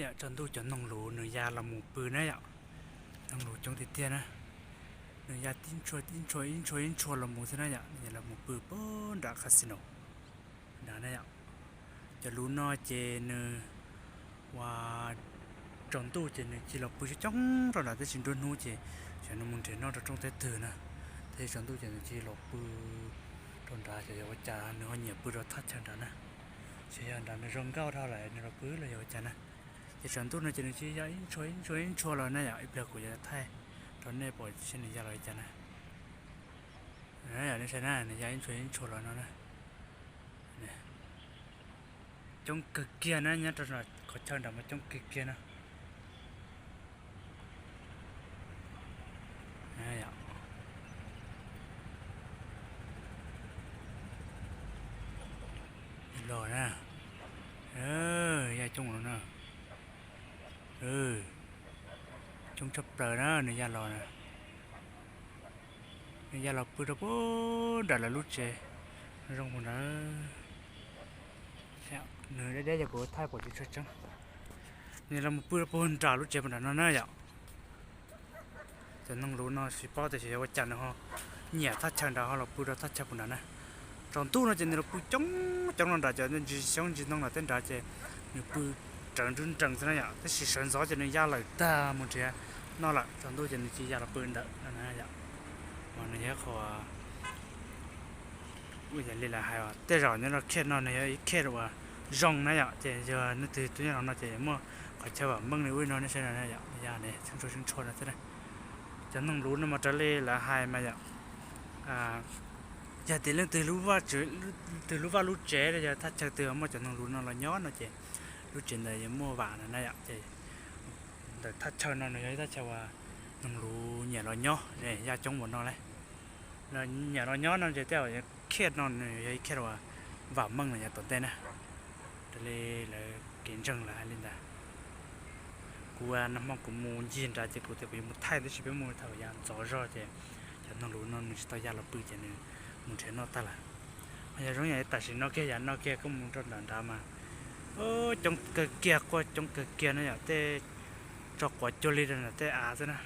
Yom, tsaus ntuj cov noog luv nws ya los mus pw na yom. Noog luv coob tiag tiag na. Nws ya tib ntshua tib ntshua ib ntshua ib ntshua los mus xwb na yom, nws ya los mus pw puag nram casino nrad na yom. Cov luv no ces nws ua tsaus ntuj ces nws cia los pw coob coob rau nrad, tab sis nruab hnub ces xyov nws mus nrhiav noj rau rooj teb twg na. Tab sis tsaus ntuj ces nws cia los pw rau nrad, xyov yog ua cas nws ho nyiam pw rau thaj chaw nrad na. Xyov yog nrad nws zoo nkauj dhau lawm nws los pw los yog ua cas na. Ces tsaus ntuj no ces nws cia ya ib ntshua ib ntshua ib ntshua los na yom, ib pliag kuv yuav thaij rau nej pom seb nws ya los li cas na. Yom, nej saib na, nws ya ib ntshua ib ntshua los no na. Coob kawg kiag na, nyob rau qhov chaw nram mas coob kawg kiag na. Los na, ya coob los na. Coob tshaj plaws na, nws ya los na. Nws ya los pw rau puag nram lawv lub tsev zoo mus ntawd. Nws deb deb yog kuv thaij pom tsis tshua tseeb. Nws los mus pw rau puag nram lub tsev puag nram no na yom. Cov noog luv no tsis paub tias xyov yog ua cas nws ho nyiam thaj chaw nrad ho los pw rau thaj chaw puag nrad na. Tsaus ntuj no ces nws los pw coob coob rau nrad, cov ntsis xyoob ntsis ntoo nram tej nrad ces nws pw rawv nruab nrees xwb na yom, tab sis sawv ntxov ces nws ya lawm tag mus nrhiav noj lawm, tsaus ntuj ces nws cia ya los pw ntawm no na yom. Mas nws yog qhov ua li lawv hais, tej zaum nyob rau khej no nws yog ib khej uas zoo na yom, ces yog leej twg tuaj nyob rau no ces muaj qhov chaw vam meej li ub li no nej saib no na yom, ya ne, tsheej tshua tsheej tshua no xwb na. Cov noog luv no mas raws li lawv hais mas yom, yog tias leej twg lub vaj lub tsev los yog thaj chaw twg muaj cov noog luv no los nyob no ces lub tsev ntawd yuav muaj vam no na yom. Ces ntawm thaj chaw no nws yog ib thaj chaw uas noog luv nyiam los nyob, ya coob npaum no li. Nyiam los nyob no ces tej zaum khej no nws yog ib khej uas vam meej los yav tom ntej na. Raws li lawv kev ntseeg lawv hais li ntawd. Kuv nag hmo kuv mus ncig nrad ces kuv tias kuv yuav mus thaij, tab sis peb mus thaum yav ntxov zog ces cov noog luv no nws tsis tau ya los pw ces nws mus nrhiav noj tag lawm. Ho yog zoo yam tam sim no kiag, yav no kiag koj mus rau nram nrad mas coob kawg kiag, quaj coob kawg kiag na yom, tej tso quav cuag li rau nram tej av xwb na.